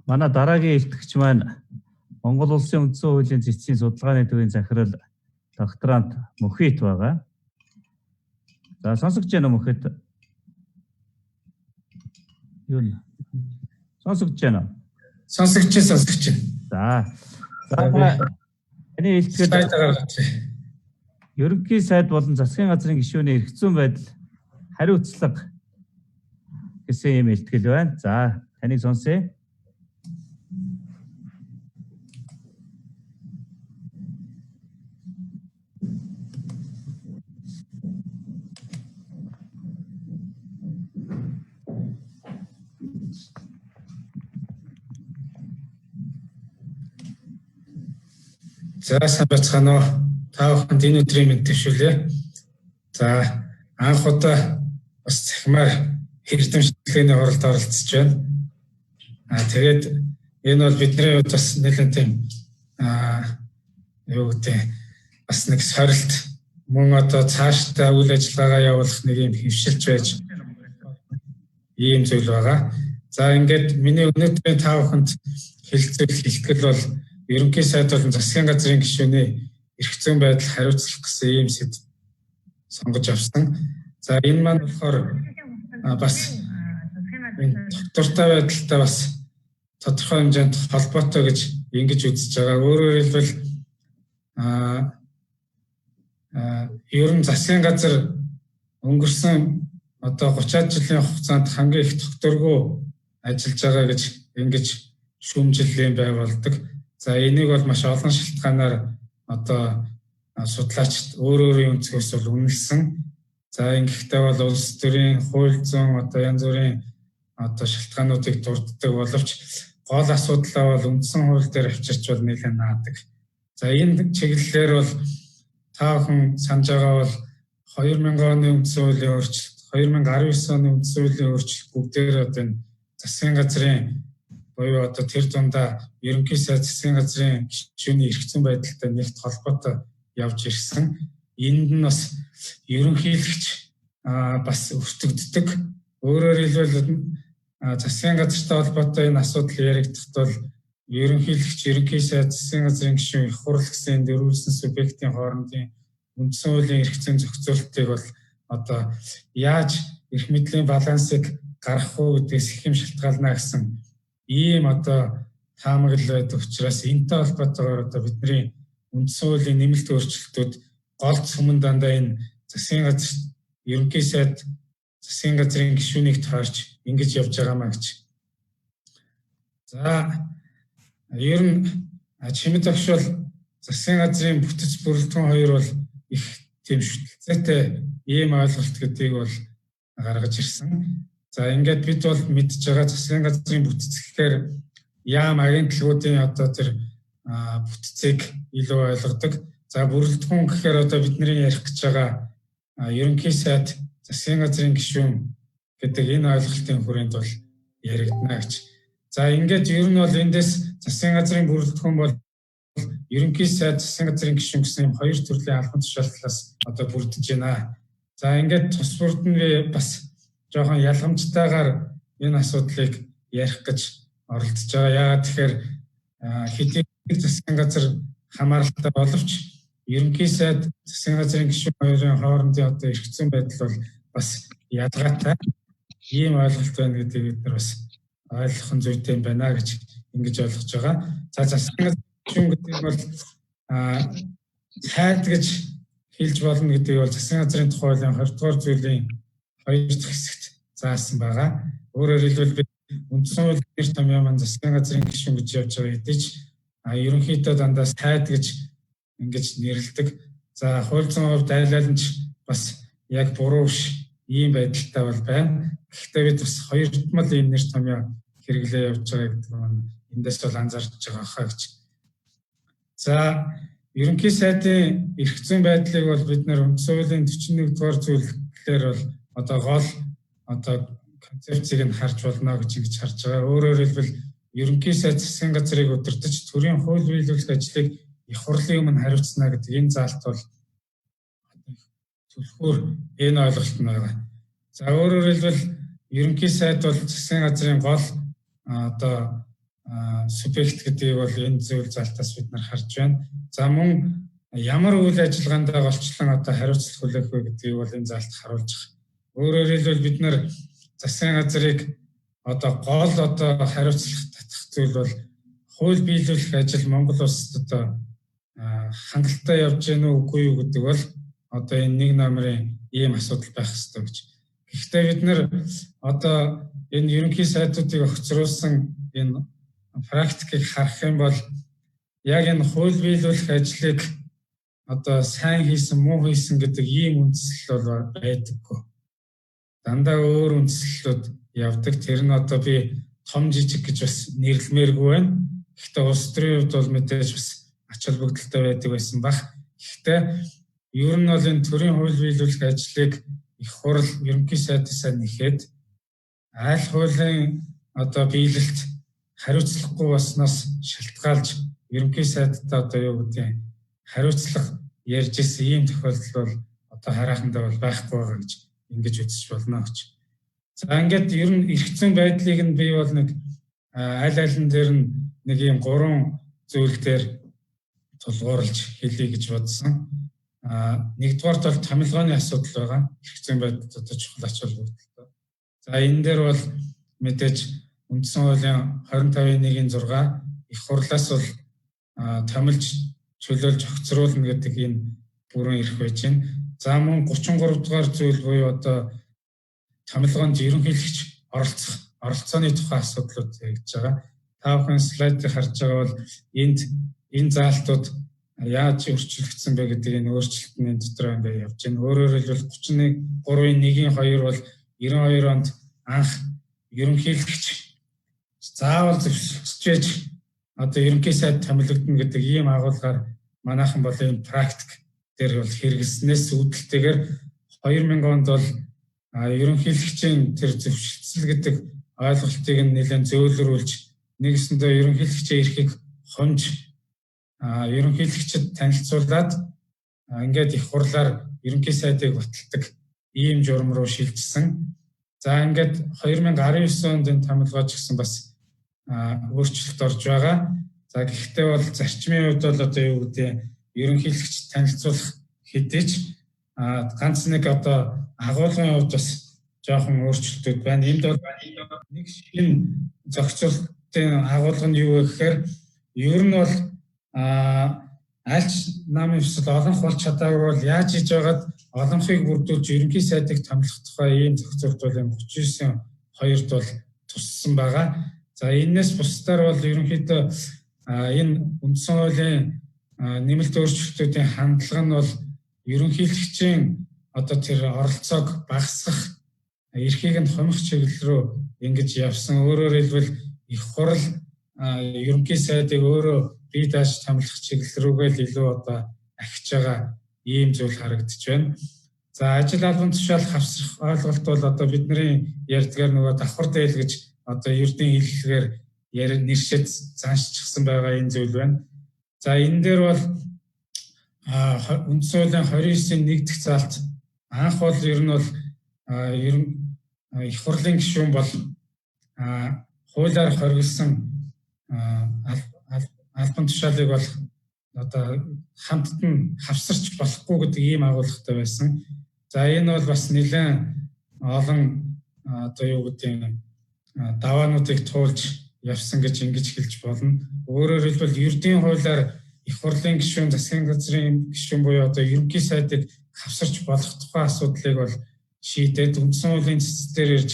Манай дараагийн илтгэгч маань Монгол Улсын үндсэн хуулийн цэцгийн судалгааны төвийн захирал докторант Мөхит байгаа. За сонсогдож байна уу, Мөхит? Юу нэ? Сонсогдож байна уу? Сонсогдож байна, сонсогдож байна. За. За, таны илтгэл ерөнхий сайд болон засгийн газрын гишүүний эрх зүйн байдал хариуцлага гэсэн ийм илтгэл байна. За, таныг сонсъё. За, сайн байцгаана уу. Та бүхэнд энэ өдрийн мэнд дэвшүүлье. За, анх удаа бас цахимаар эрдэм шинжилгээний хуралд оролцож байна. Тэгээд энэ бол бидний хувьд бас нэлээд тийм юу гэдэг бас нэг сорилт мөн одоо цаашдаа үйл ажиллагаагаа явуулах нэг юм хэвшилж байж ийм зүйл байгаа. За, ингээд миний өнөөдрийн та бүхэнд хэлцэл хэлтгэл бол ерөнхий сайд болон засгийн газрын гишүүний эрх зүйн байдал хариуцлах гэсэн ийм сэдв сонгож авсан. За, энэ маань болохоор бас энэ доктортой байдалтай бас тодорхой хэмжээнд холбоотой гэж ингэж үзэж байгаа. Өөрөөр хэлбэл ер нь засгийн газар өнгөрсөн одоо 30 жилийн хугацаанд хамгийн их докторгүй ажиллаж байгаа гэж ингэж шүүмжлэлийн байгуулдаг. За, энийг бол маш олон шалтгаанаар одоо судлаачид өөр өөрийн өнцгөөс бол үнэлсэн. За, ингэхдээ бол улс төрийн хууль зүйн одоо янз бүрийн одоо шалтгаануудыг дурддаг боловч гол асуудлаа бол үндсэн хууль дээр авчирч бол нэлээд наадаг. За, энэ чиглэлээр бол та бүхэн санаж байгаа бол 2000 оны үндсэн хуулийн өөрчлөлт, 2019 оны үндсэн хуулийн өөрчлөлт бүгдээр одоо энэ засгийн газрын буюу одоо тэр дундаа ерөнхий сайд засгийн газрын гишүүний эрх зүйн байдалтай нэгт холбоотой явж ирсэн. Энд нь бас ерөнхийлөгч бас өртөгддөг. Өөрөөр хэлбэл засгийн газартай холбоотой энэ асуудал яригдахад бол ерөнхийлөгч, ерөнхий сайд, засгийн газрын гишүүн, их хурл гэсэн дөрвөлсөн субъектын хоорондын үндсэн хуулийн эрх зүйн зохицуултыг бол одоо яаж эрх мэдлийн балансыг гаргах уу гэдгээс их юм шалтгаална гэсэн ийм одоо таамаглал байдаг учраас энэтэй холбоотойгоор одоо бидний үндсэн хуулийн нэмэлт өөрчлөлтүүд гол цөмөн дандаа энэ засгийн газар, ерөнхий сайд, засгийн газрын гишүүнийг тойрч ингэж явж байгаа маа гэж. За, ер нь чимэд багш бол засгийн газрын бүтэц бүрэлдэхүүн хоёр бол их тийм шүтэлцээтэй ийм ойлголт гэдгийг бол гаргаж ирсэн. За, ингээд бид бол мэдж байгаа засгийн газрын бүтэц гэхээр яам агентлагуудын одоо тэр бүтцийг илүү ойлгодог. За, бүрэлдэхүүн гэхээр одоо бидний ярих гэж байгаа ерөнхий сайд, засгийн газрын гишүүн гэдэг энэ ойлголтын хүрээнд бол яригдана гэж. За, ингээд ер нь бол эндээс засгийн газрын бүрэлдэхүүн бол ерөнхий сайд, засгийн газрын гишүүн гэсэн юм хоёр төрлийн албан тушаалтлаас одоо бүрдэж байна. За, ингээд тус бүрд нь би бас жоохон ялгамжтайгаар энэ асуудлыг ярих гэж оролдож байгаа. Яагаад тэгэхээр хэдий засгийн газар хамааралтай боловч ерөнхий сайд, засгийн газрын гишүүн хоёрын хоорондын одоо эрх зүйн байдал бол бас ялгаатай ийм ойлголт байна гэдгийг бид нар бас ойлгох нь зүйтэй юм байна гэж ингэж ойлгож байгаа. За, засгийн газрын гишүүн гэдэг нь бол сайд гэж хэлж болно гэдгийг бол засгийн газрын тухай хуулийн 20 дугаар зүйлийн 2 дахь хэсэгт заасан байгаа. Өөрөөр хэлбэл би үндсэн хуулийн нэр томьёо маань засгийн газрын гишүүн гэж явж байгаа хэдий ч ерөнхийдөө дандаа сайд гэж ингэж нэрлэдэг. За, хууль зүйн хувьд айлал нь ч бас яг буруу биш ийм байдалтай бол байна. Гэхдээ бид бас хоёрдмал ийм нэр томьёо хэрэглээ явж байгаа гэдэг нь эндээс бол анзаарч байгаа хаа гэж. За, ерөнхий сайдын эрх зүйн байдлыг бол бид нэр үндсэн хуулийн 41 дугаар зүйлээр бол одоо гол одоо концепцийг нь харж болно гэж ингэж харж байгаа. Өөрөөр хэлбэл ерөнхий сайд засгийн газрыг удирдах төрийн хууль биелүүлэх ажлыг их хурлын өмнө хариуцна гэдэг энэ заалт бол түлхүүр энэ ойлголт нь байгаа. За, өөрөөр хэлбэл ерөнхий сайд бол засгийн газрын гол одоо субъект гэдгийг бол энэ зүйл залтаас бид нар харж байна. За мөн ямар үйл ажиллагаанд голчлон одоо хариуцлага хүлээх вэ гэдгийг бол энэ заалт харуулж байгаа. Өөрөөр хэлбэл бид нар засгийн газрыг одоо гол одоо хариуцлага татах зүйл бол хууль биелүүлэх ажил Монгол улсад одоо хангалттай явж гэнэ үү үгүй юу гэдэг бол одоо энэ нэг номерын ийм асуудал байх ёстой гэж. Гэхдээ бид нар одоо энэ ерөнхий сайдуудыг огцруулсан энэ практикийг харах юм бол яг энэ хууль биелүүлэх ажлыг одоо сайн хийсэн, муу хийсэн гэдэг ийм үндслэл бол байдаггүй. Дандаа өөр үндслэлүүд явдаг. Тэр нь одоо би том жижиг гэж бас нэрлэмээргүй байна. Гэхдээ улс төрийн хувьд бол мэдээж бас ач холбогдолтой байдаг байсан бах. Гэхдээ ер нь бол энэ төрийн хууль биелүүлэх ажлыг их хурал ерөнхий сайдасаа нэхэд аль хуулийн одоо биелэлт хариуцлагагүй болсноос шалтгаалж ерөнхий сайдтай одоо юу гэдэг хариуцлага ярьж ирсэн ийм тохиолдол бол одоо хараахандаа бол байхгүй байгаа гэж ингэж үзэж болно гэж. За ингээд ер нь эргэцэн байдлыг нь би бол нэг аль алин дээр нь нэг ийм гурван зүйл дээр тулгуурлаж хэлье гэж бодсон. Нэгдүгээрт бол томилгооны асуудал байгаа. Эргэцэн байдалд одоо чухал ач холбогдолтой. За энэ дээр бол мэдээж үндсэн хуулийн 25-ын 1-ийн 6 их хурлаас бол томилж чөлөөлж огцруулна гэдэг энэ бүрэн эрх байж байна. За мөн 33 дугаар зүйл буюу одоо томилгоонд ерөнхийлөгч оролцох оролцооны тухай асуудлууд яригдж байгаа. Та бүхэн слайдыг харж байгаа бол энд энэ заалтууд яаж өөрчлөгдсөн бэ гэдэг энэ өөрчлөлт нь энэ дотор ингээд явж байна. Өөрөөр хэлбэл 31 3-ын 1-ийн 2 бол 92 онд анх ерөнхийлөгч заавал зөвшөөрч одоо ерөнхий сайд томилогдно гэдэг ийм агуулгаар манайхан бол энэ практик дээр бол хэрэглэснээс үүдэлтэйгээр 2000 онд бол ерөнхийлөгчийн тэр зөвшөлтсөл гэдэг ойлголтыг нь нэлээд зөөлрүүлж нэгэсэндээ ерөнхийлөгчийн эрхийг хомж ерөнхийлөгчд танилцуулаад ингээд их хурлаар ерөнхий сайдыг баталдаг ийм журам руу шилжсэн. За ингээд 2019 онд энэ томилгоо ч гэсэн бас өөрчлөлт орж байгаа. За гэхдээ бол зарчмын хувьд бол одоо юу гэдэг ерөнхийлөгч танилцуулах хэдий ч ганц нэг одоо агуулгын хувьд бас жоохон өөрчлөлтүүд байна. Энд бол нэг шинэ зохицуултын агуулга нь юу вэ гэхээр ер нь бол альч намын ёслол олонх болж чадаагүй бол яаж хийж байгаад олонхыг бүрдүүлж ерөнхий сайдыг томилох тухай ийм зохицуулт бол энэ 39-2-д бол туссан байгаа. За энэс бусдаар бол ерөнхийдөө энэ үндсэн хуулийн нэмэлт өөрчлөлтүүдийн хандлага нь бол ерөнхийлөгчийн одоо тэр оролцоог багасгах, эрхийг нь хумих чиглэл рүү ингэж явсан. Өөрөөр хэлбэл их хурал ерөнхий сайдыг өөрөө бие дааж томилох чиглэл рүүгээ л илүү одоо ахиж байгаа ийм зүйл харагдаж байна. За ажил албан тушаал хавсрах ойлголт бол одоо бидний ярьдгаар нөгөө давхар дээл гэж одоо ердийн хэллэгээр нэршээд заншчихсан байгаа энэ зүйл байна. За энэ дээр бол үндсэн хуулийн 29-ийн 1 дэх заалт анх бол ер нь бол ер нь их хурлын гишүүн бол хуулиар хоригдсон албан тушаалыг бол одоо хамтд нь хавсарч болохгүй гэдэг ийм агуулгатай байсан. За энэ бол бас нэлээд олон одоо юу гэдэг даваануудыг туулж явсан гэж ингэж хэлж болно. Өөрөөр хэлбэл ердийн хуулиар их хурлын гишүүн, засгийн газрын гишүүн буюу одоо ерөнхий сайдыг хавсарч болох тухай асуудлыг бол шийдээд үндсэн хуулийн цэц дээр ирж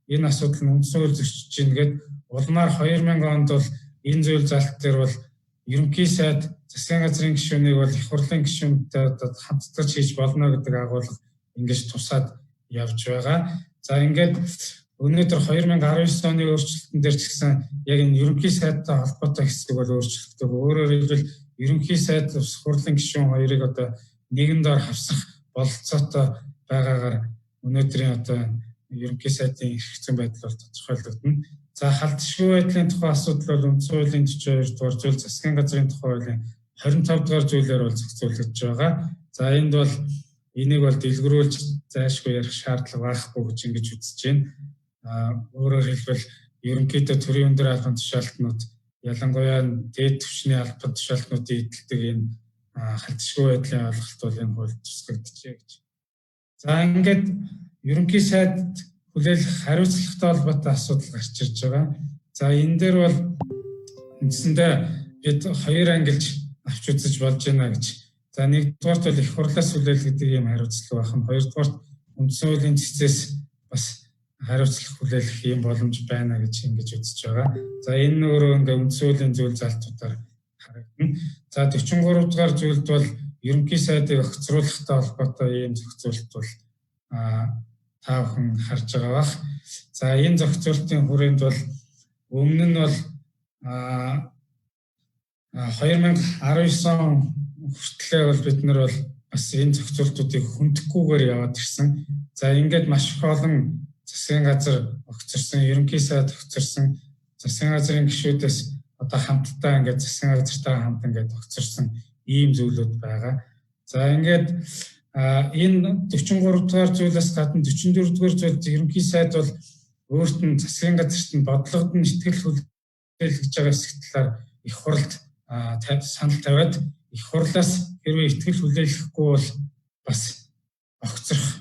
энэ асуудал нь үндсэн хууль зөрчиж байна гээд улмаар 2000 онд бол энэ зүйл залт дээр бол ерөнхий сайд засгийн газрын гишүүнийг бол их хурлын гишүүнтэй одоо хамтдаж хийж болно гэдэг агуулга ингэж тусаад явж байгаа. За ингээд өнөөдөр 2019 оны өөрчлөлтөн дээр ч гэсэн яг энэ ерөнхий сайдтай холбоотой хэсэг бол өөрчлөгдөв. Өөрөөр хэлбэл ерөнхий сайд улс хурлын гишүүн хоёрыг одоо нэгэн дор хавсах бололцоотой байгаагаар өнөөдрийн одоо ерөнхий сайдын эрх зүйн байдал бол тодорхойлогдоно. За халдшгүй байдлын тухай асуудал бол үндсэн хуулийн 42 дугаар зүйл, засгийн газрын тухай хуулийн 25 дугаар зүйлээр бол зохицуулагдж байгаа. За энд бол энийг бол дэлгэрүүлж зайлшгүй ярих шаардлага байхгүй гэж ингэж үзэж байна. Өөрөөр хэлбэл ерөнхийдөө төрийн өндөр албан тушаалтнууд Ялангуяа дээд түвшний албан тушаалтнуудын эдэлдэг энэ халдшгүй байдлын ойлголт бол энэ хуульд тусгагджээ гэж. За ингээд ерөнхий сайд хүлээлгэх хариуцлагатай холбоотой асуудал гарч ирж байгаа. За энэ дээр бол үндсэндээ бид хоёр ангилж авч үзэж болж байна гэж. За нэгдүгээрт бол их хурлаас хүлээлгэх гэдэг ийм хариуцлага байх нь. Хоёрдугаарт үндсэн хуулийн цэцээс бас хариуцлага хүлээлгэх ийм боломж байна гэж ингэж үзэж байгаа. За энэ өөрөө ингээ үндсэн хуулийн зүйл залтуудаар харагдана. За 43 дугаар зүйлд бол ерөнхий сайдыг огцруулахтай холбоотой ийм зохицуулалт бол та бүхэн харж байгаа бах. За энэ зохицуултын хүрээнд бол өмнө нь бол 2019 он хүртлээр бол бид нар бол бас энэ зохицуултуудыг хүндэхгүйгээр яваад ирсэн. За ингээд маш их олон засгийн газар огцорсон, ерөнхий сайд огцорсон, засгийн газрын гишүүдээс одоо хамтдаа ингээд засгийн газартаа хамт ингээд огцорсон ийм зүйлүүд байгаа. За ингээд энэ 43 дугаар зүйлээс гадна 44 дугаар зүйлд ерөнхий сайд бол өөрт нь засгийн газарт нь бодлогод нь итгэл хүлээлгэж байгаа хэсэг талаар их хуралд санал тавиад их хурлаас хэрвээ итгэл хүлээлгэхгүй бол бас огцрох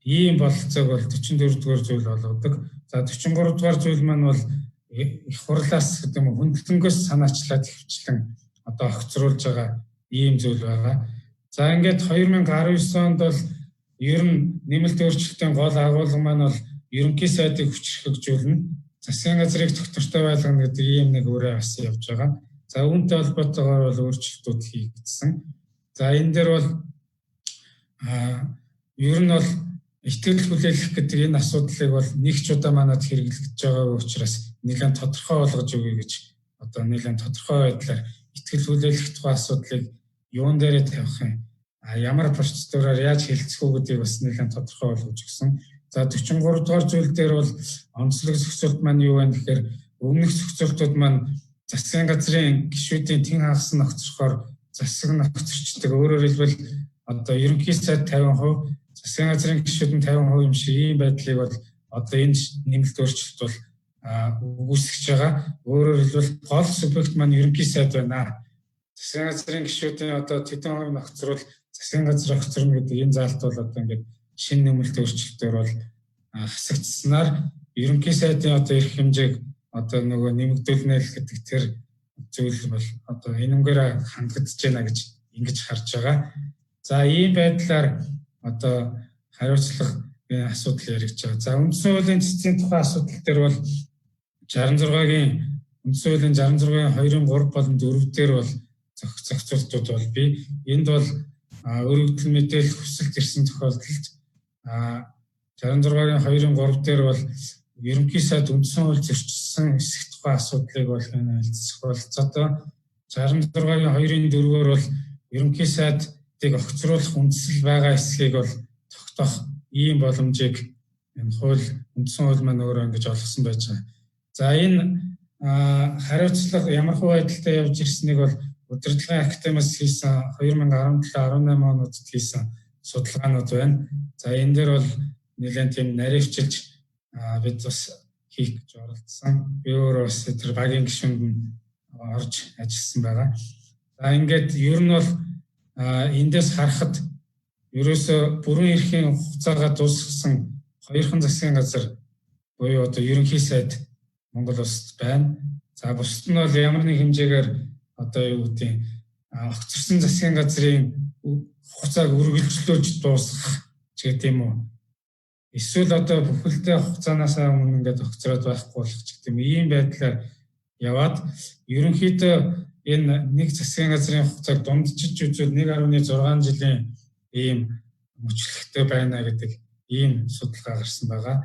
ийм бололцоог бол 44 дугаар зүйл олгодог. За 43 дугаар зүйл маань бол их хурлаас гэдэг юм хүндлэнгөөс санаачлаад хөвчлэн одоо огцруулж байгаа ийм зүйл байгаа. За ингээд 2019 онд бол ер нь нэмэлт өөрчлөлтийн гол агуулга маань бол ерөнхий сайдыг хүчрхэгжүүлнэ. Засгийн газрыг доктортой байлгана гэдэг ийм нэг өрөө бас явж байгаа. За үүнтэй холбоотойгоор бол өөрчлөлтүүд хийгдсэн. За энэ дээр бол ер нь бол итгэл хүлээлгэх гэдэг энэ асуудлыг бол нэг ч удаа манад хэрэглэгдэж байгаа учраас нэлээд тодорхой болгож өгье гэж одоо нэлээд тодорхой байдлаар итгэл хүлээлгэх тухай асуудлыг юун дээрээ тавих юм, ямар процедураар яаж хэлцэх үү гэдгийг бас нэлээд тодорхой болгож өгсөн. За 43 дугаар зүйл дээр бол онцлог зохицуулт маань юу вэ гэхээр өмнөх зохицуултууд маань засгийн газрын гишүүдийн тэн хагас нь огцрохоор засаг нь огцорчдөг. Өөрөөр хэлбэл одоо ерөнхий сайд 50%, засгийн газрын гишүүд нь 50% юм шиг ийм байдлыг бол одоо энэ нэмэлт өөрчлөлт бол үгүйсгэж байгаа. Өөрөөр хэлбэл гол субъект маань ерөнхий сайд байна. Засгийн газрын гишүүдийн одоо тэдэн хувь нь огцруул засгийн газар огцорно гэдэг энэ заалт бол одоо ингээд шинэ нэмэлт өөрчлөлтөөр бол хасагдсанаар ерөнхий сайдын одоо эрх хэмжээг одоо нөгөө нэмэгдүүлнэ л гэдэг тэр зүйл бол одоо энэнгээр хангагдж байна гэж ингэж харж байгаа. За ийм байдлаар одоо хариуцлагын асуудал яригдж байгаа. За үндсэн хуулийн цэцгийн тухай асуудал дээр бол 66-гийн үндсэн хуулийн 66-гийн 2-ын 3 болон 4 дээр бол зохицуултууд бол бий. Энд бол өргөдөл мэдээлэл хүсэлт ирсэн тохиолдолд 66-гийн 2-ын 3 дээр бол ерөнхий сайд үндсэн хууль зөрчилсөн хэсэг тухай асуудлыг бол хэлцэх болцоотой. 66-гийн 2-ын 4-өр бол ерөнхий сайдыг огцруулах үндсэл байгаа хэсгийг бол тогтоох ийм боломжийг энэ хууль үндсэн хууль маань өөрөө ингэж олгосон байж байгаа. За энэ хариуцлага ямар хуу байдалтай явж ирснийг бол удирдлагын академиас хийсэн 2017 18 онуудад хийсэн судалгаанууд байна. За энэ дээр бол нэлээд тийм наривчилж бид бас хийх гэж оролдсон. Би өөрөө бас тэр багийн гишүүнд нь орж ажилласан байгаа. За ингээд ер нь бол эндээс харахад ерөөсө бүрэн эрхийн хугацаагаа дуусгасан хоёрхан засгийн газар буюу одоо ерөнхий сайд Монгол улсад байна. За бусд нь бол ямар нэг хэмжээгээр одоо юу гэдэг огцорсон засгийн газрын хугацааг үргэлжлүүлж дуусгах ч гэдэг юм уу. Эсвэл одоо бүхэлдээ хугацаанаас өмнө ингээд огцроод байхгүй болох ч гэдэг юм. Ийм байдлаар яваад ерөнхийдөө энэ нэг засгийн газрын хугацааг дунджиж үзвэл 1.6 жилийн ийм мөчлөгтэй байна гэдэг ийм судалгаа гарсан байгаа.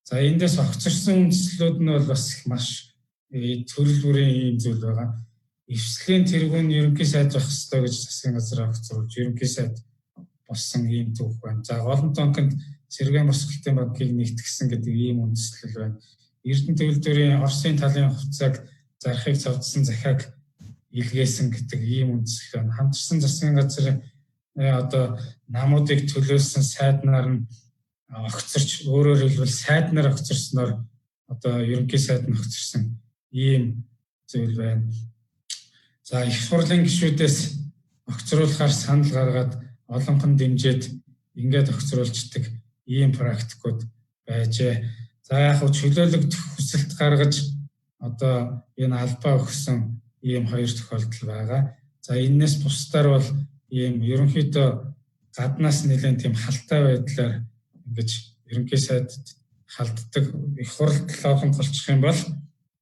За эндээс огцорсон үндслүүд нь бол бас маш төрөл бүрийн ийм зүйл байгаа. Эвслийн тэргүүн ерөнхий сайд байх ёстой гэж засгийн газар огцруулж ерөнхий сайд болсон ийм түүх байна. За Голон тонконд Сэргээн босголтын банкыг нэгтгсэн гэдэг ийм үндслэл байна. Эрдэнэ төвлөрийн Оросын талын хувьцааг зарахыг зовдсон захиаг илгээсэн гэдэг ийм үндслэл байна. Хамтарсан засгийн газрын одоо намуудыг төлөөлсөн сайд нар нь огцорч, өөрөөр хэлбэл сайд нар огцорсноор одоо ерөнхий сайд нь огцорсон ийм зүйл байна. За, их хурлын гишүүдээс огцруулахаар санал гаргаад, олонхон дэмжиж, ингээд огцруулцдаг ийм практикууд байжээ. За, яг хөө чөлөөлөгдөх хүсэлт гаргаж, одоо энэ албаа өгсөн ийм хоёр тохиолдол байгаа. За, энэс бусдаар бол ийм ерөнхийдөө гаднаас нэлээд тийм халтай байдлаар ингэж ерөнхий сайдд халддаг, их хуралд олон голчих юм бол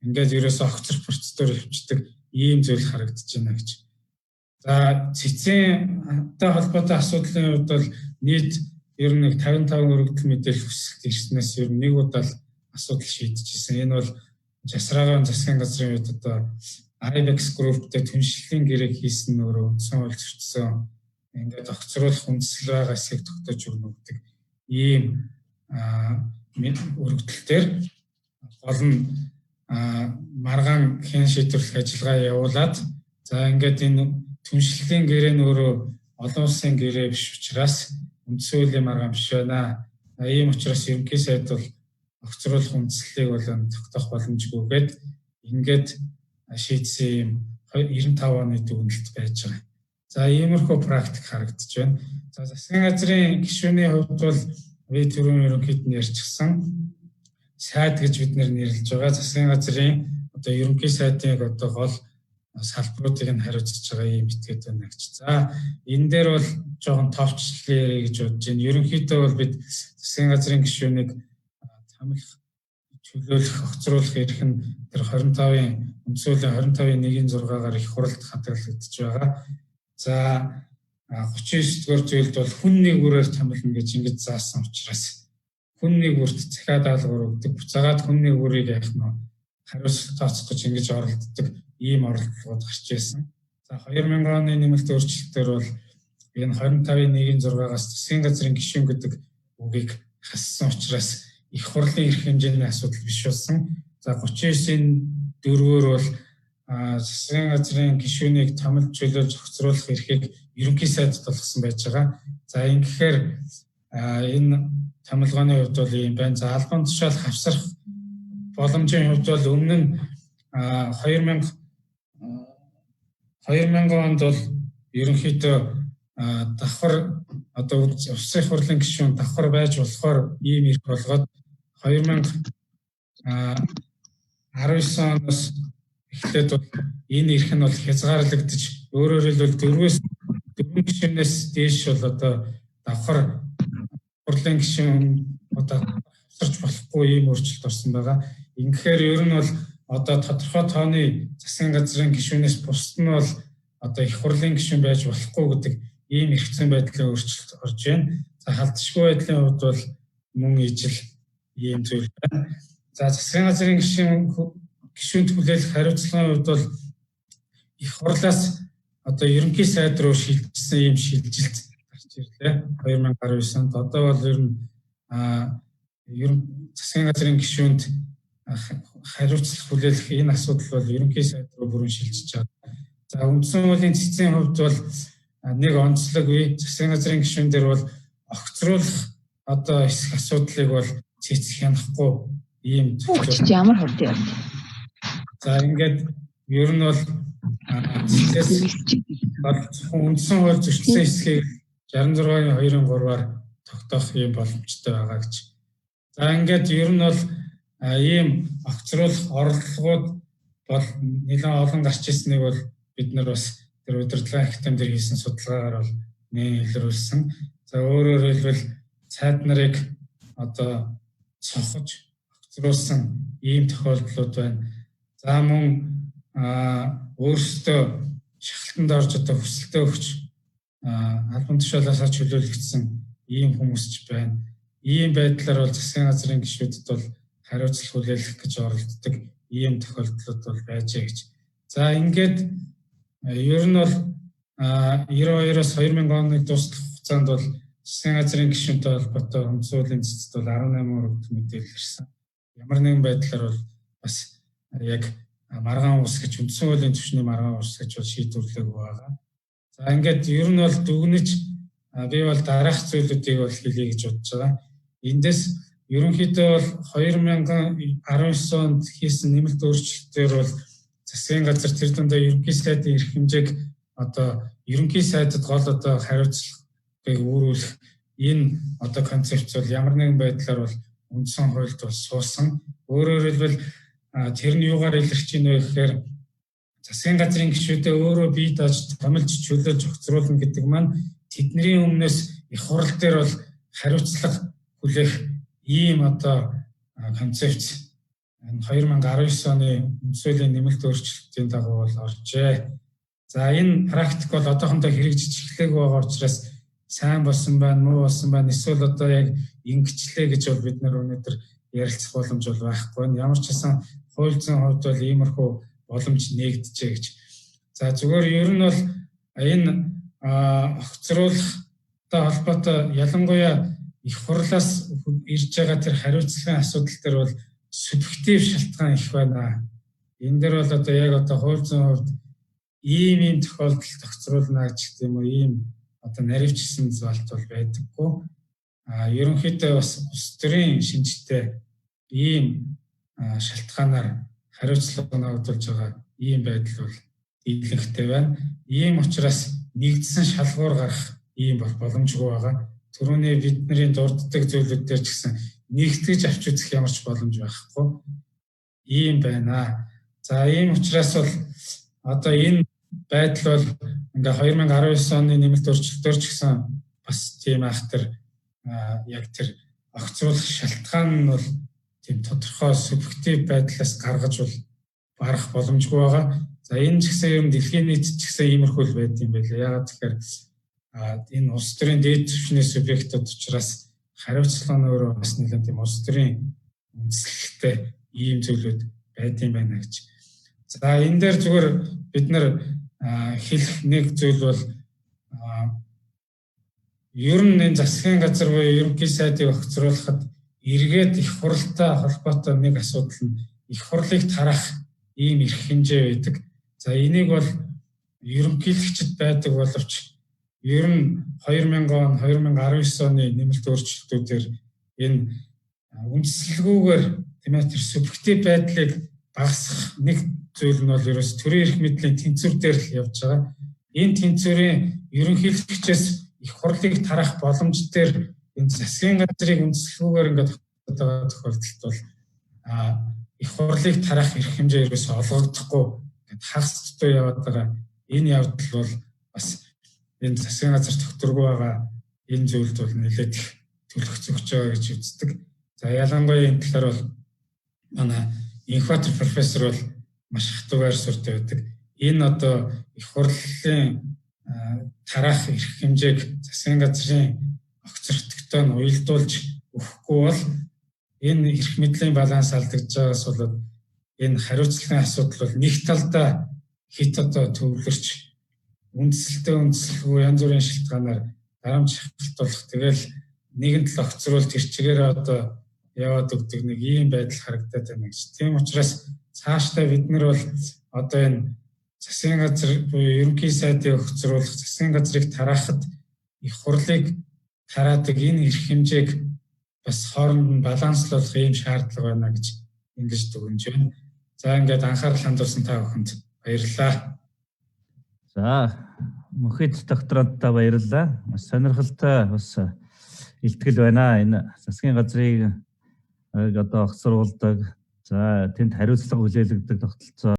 ингээд ерөөсөө огцрох процедур явчихдаг ийм зүйл харагдаж байна гэж. За, цэцэнтэй холбоотой асуудлын хувьд бол нийт ер нь нэг 55 өргөдөл мэдээлэл хүсэлт ирснээс ер нь нэг удаа л асуудал шийдчихсэн. Энэ бол Жасраагаан засгийн газрын үед одоо IBEX Group-тэй түншлэлийн гэрээг хийсэн нь өөрөө үндсэн хууль зөрчсөн, ингээд огцруулах үндсэл байгаа эсэхийг тогтоож өгнө гэдэг ийм өргөдөл дээр гол нь маргаан хэн шийдвэрлэх ажиллагаа явуулаад, за, ингээд энэ түншлэлийн гэрээ нь өөрөө олон улсын гэрээ биш учраас үндсэн хуулийн маргаан биш байна. Ийм учраас ерөнхий сайд бол огцруулах үндслийг бол тогтоох боломжгүйгээд ингээд шийдсэн юм 95 оны дүгнэлт байж байгаа. За, иймэрхүү практик харагдаж байна. За, засгийн газрын гишүүний хувьд бол би түрүүн ерөнхийд нь ярьчихсан, сайд гэж бид нэрлэж байгаа. Засгийн газрын одоо ерөнхий сайдын одоо гол салбаруудыг нь хариуцж байгаа ийм этгээд байна гэж. За, энэ дээр бол жоохон товчлоо ярих гэж бодож байна. Ерөнхийдөө бол бид засгийн газрын гишүүнийг томилох, чөлөөлөх, огцруулах эрх нь тэр 25-ын үндсэн хуулийн 25-ын 1-ийн 6-гаар их хуралд хадгалагдаж байгаа. За, 39 дугаар зүйлд бол хүн нэг бүрээр томилно гэж ингэж заасан учраас хүн нэг бүрт захиа даалгавар өгдөг. Буцаагаад хүн нэг бүрийг яах нь хариуцлага тооцох гэж ингэж оролддог ийм оролдлогод гарч ирсэн. За, 2000 оны нэмэлт өөрчлөлтөөр бол энэ 25-ын 1-ийн 6-аас засгийн газрын гишүүн гэдэг үгийг хассан учраас их хурлын эрх хэмжээний асуудал биш болсон. За, 39-ийн 4-өр бол засгийн газрын гишүүнийг томилж, чөлөөлж, зохицруулах эрхийг ерөнхий сайдд болгосон байж байгаа. За, ингэхээр энэ томилгооны хувьд бол ийм байна. За, албан тушаал хавсрах боломжийн хувьд бол өмнө нь 2000 онд бол ерөнхийдөө давхар одоо улсын их хурлын гишүүн давхар байж болохоор ийм эрх болгоод, 2019 оноос эхлээд бол энэ эрх нь бол хязгаарлагдаж, өөрөөр хэлбэл дөрвөн гишүүнээс дээш бол одоо давхар хурлын гишүүн одоо хавсарч болохгүй ийм өөрчлөлт орсон байгаа. Ингэхээр ер нь бол одоо тодорхой тооны засгийн газрын гишүүнээс бусд нь бол одоо их хурлын гишүүн байж болохгүй гэдэг ийм эрх зүйн байдлын өөрчлөлт орж байна. За, халдшгүй байдлын хувьд бол мөн ижил ийм зүйл байна. За, засгийн газрын гишүүнд хүлээлгэх хариуцлагын хувьд бол их хурлаас одоо ерөнхий сайд руу шилжсэн ийм шилжилт гарч ирлээ. 2019 онд одоо бол ер нь ер нь засгийн газрын гишүүнд хариуцлага хүлээлгэх энэ асуудал бол ерөнхий сайд руу бүрэн шилжиж байгаа. За, үндсэн хуулийн цэцгийн хувьд бол нэг онцлог үе засгийн газрын гишүүн дээр бол огцруулах одоо эсэх асуудлыг бол цэц хянахгүй ийм Хүүхд ямар хурд явд. За, ингээд ер нь бол цэцээс бол зөвхөн үндсэн хууль зөрчсөн хэсгийг 66-ын 2-ын 3-аар тогтоох ийм боломжтой байгаа гэж. За, ингээд ер нь бол ийм огцруулах оролдлогууд бол нэлээд олон гарч ирснийг бол бид нар бас тэр удирдлагын академи дээр хийсэн судалгаагаар бол нэн илрүүлсэн. За, өөрөөр хэлбэл цайд нарыг одоо цохож огцруулсан ийм тохиолдлууд байна. За, мөн өөрсдөө шахалтанд орж, одоо хүсэлтээ өгч, албан тушаалаасаа чөлөөлөгдсөн ийм хүмүүс ч байна. Ийм байдлаар бол засгийн газрын гишүүдэд бол хариуцлага хүлээлгэх гэж оролддог ийм тохиолдлууд бол байжээ гэж. За, ингээд ер нь бол 92-оос 2000 оны дуустал хугацаанд бол засгийн газрын гишүүнтэй холбоотой үндсэн хуулийн цэцэд бол 18 өргөдөл мэдээлэл ирсэн. Ямар нэгэн байдлаар бол бас яг маргаан үүсгэж, үндсэн хуулийн түвшний маргаан үүсгэж бол шийдвэрлээгүй байгаа. За, ингээд ер нь бол дүгнэж би бол дараах зүйлүүдийг бол хэлье гэж бодож байгаа. Эндээс ерөнхийдөө бол 2019 онд хийсэн нэмэлт өөрчлөлтөөр бол Засгийн газар тэр дундаа ерөнхий сайдын эрх хэмжээг одоо ерөнхий сайдад гол одоо хариуцлагыг үүрүүлэх энэ одоо концепц бол ямар нэгэн байдлаар бол үндсэн хуульд бол суусан. Өөрөөр хэлбэл, тэр нь юугаар илэрч ийн вэ гэхээр засгийн газрын гишүүдээ өөрөө бие дааж, томилж, чөлөөлж, огцруулна гэдэг маань тэдний өмнөөс их хурал дээр бол хариуцлага хүлээх ийм одоо концепц 2019 оны үндсэн хуулийн нэмэлт өөрчлөлтийн дагуу бол оржээ. За, энэ практик бол одоохондоо хэрэгжиж эхлээгүй байгаа учраас сайн болсон байна, муу болсон байна, эсвэл одоо яг ингэчлээ гэж бол бид нар өнөөдөр ярилцах боломж бол байхгүй. Ямар ч гэсэн хууль зүйн хувьд бол иймэрхүү боломж нээгдэжээ гэж. За, зүгээр ер нь бол энэ огцруулахтай холбоотой, ялангуяа их хурлаас ирж байгаа тэр хариуцлагын асуудал дээр бол субъектив шалтгаан их байна. Энэ дээр бол одоо яг одоо хууль зүйн хувьд ийм ийм тохиолдолд огцруулна гэх юм уу, ийм одоо наривчсан заалт бол байдаггүй. А ерөнхийдөө бас улс төрийн шинжтэй ийм шалтгаанаар хариуцлага ногдуулж байгаа ийм байдал бол дийлэнхтэй байна. Ийм учраас нэгдсэн шалгуур гарах ийм бол боломжгүй байгаа. Түрүүний бидний дурддаг зүйлүүд дээр ч гэсэн нэгтгэж авч үзэх ямар ч боломж байхгүй. Ийм байна. За, ийм учраас бол одоо энэ байдал бол ингээ 2019 оны нэмэлт өөрчлөлтөөр ч гэсэн бас тийм айхтар яг тэр огцруулах шалтгаан нь бол тийм тодорхой субъектив байдлаас гаргаж бол барах боломжгүй байгаа. За, энэ ч гэсэн ер нь дэлхийн нийт ч гэсэн иймэрхүү л байд юм байлаа. Яагаад тэгэхээр энэ улс төрийн дээд түвшний субъектууд учраас хариуцлага нь өөрөө бас нэлээд тийм улс төрийн үндэслэлтэй ийм зүйлүүд байд юм байна гэж. За, энэ дээр зүгээр бид нар хэлэх нэг зүйл бол ер нь энэ засгийн газар буюу ерөнхий сайдыг огцруулахад эргээд их хуралтай холбоотой нэг асуудал нь их хурлыг тараах ийм эрх хэмжээ байдаг. За, энийг бол ерөнхийлөгчд байдаг боловч ер нь 2000 он, 2019 оны нэмэлт өөрчлөлтүүдээр энэ үндэслэлгүйгээр, тийм ээ, тэр субъектив байдлыг багасгах нэг зүйл нь бол ерөөс төрийн эрх мэдлийн тэнцвэр дээр л явж байгаа. Энэ тэнцвэрийн ерөнхийлөгчөөс их хурлыг тараах боломж дээр энэ засгийн газрыг үндэслэлгүйгээр ингээд байгаа тохиолдолд бол их хурлыг тараах эрх хэмжээ ерөөсөө олгогдохгүй ингээд хагас дутуу яваад байгаа энэ явдал бол бас энэ засгийн газар тогтворгүй байгаа энэ зүйлд бол нэлээд их түлхэж байгаа гэж үздэг. За, ялангуяа энэ талаар бол манай Инхбатар профессор бол маш хатуу байр суурьтай байдаг. Энэ одоо их хурлын тараах эрх хэмжээг засгийн газрын огцрогдохтой нь уялдуулж өгөхгүй бол энэ эрх мэдлийн баланс алдагдж байгаас болоод энэ хариуцлагын асуудал бол нэг талдаа хэт одоо төвлөрч, үндэслэлтэй, үндэслэлгүй янз бүрийн шалтгаанаар дарамт шалтгааллах, тэгэл нэгэнт л огцруул тэр чигээрээ одоо яваад өгдөг нэг ийм байдал харагдаад байна гэж. Тийм учраас цаашдаа бид нар бол одоо энэ засгийн газар буюу ерөнхий сайдыг огцруулах, засгийн газрыг тараахад их хурлыг тараадаг энэ эрх хэмжээг бас хооронд нь баланслуулах ийм шаардлага байна гэж ингэж дүгнэж байна. За, ингээд анхаарал хандуулсан та бүхэнд баярлалаа. За, Мөхөд докторантаа баярлалаа. Маш сонирхолтой бас илтгэл байна. Энэ засгийн газрыг одоо огцруулдаг, за, тэнд хариуцлага хүлээлгдэг тогтолцоо.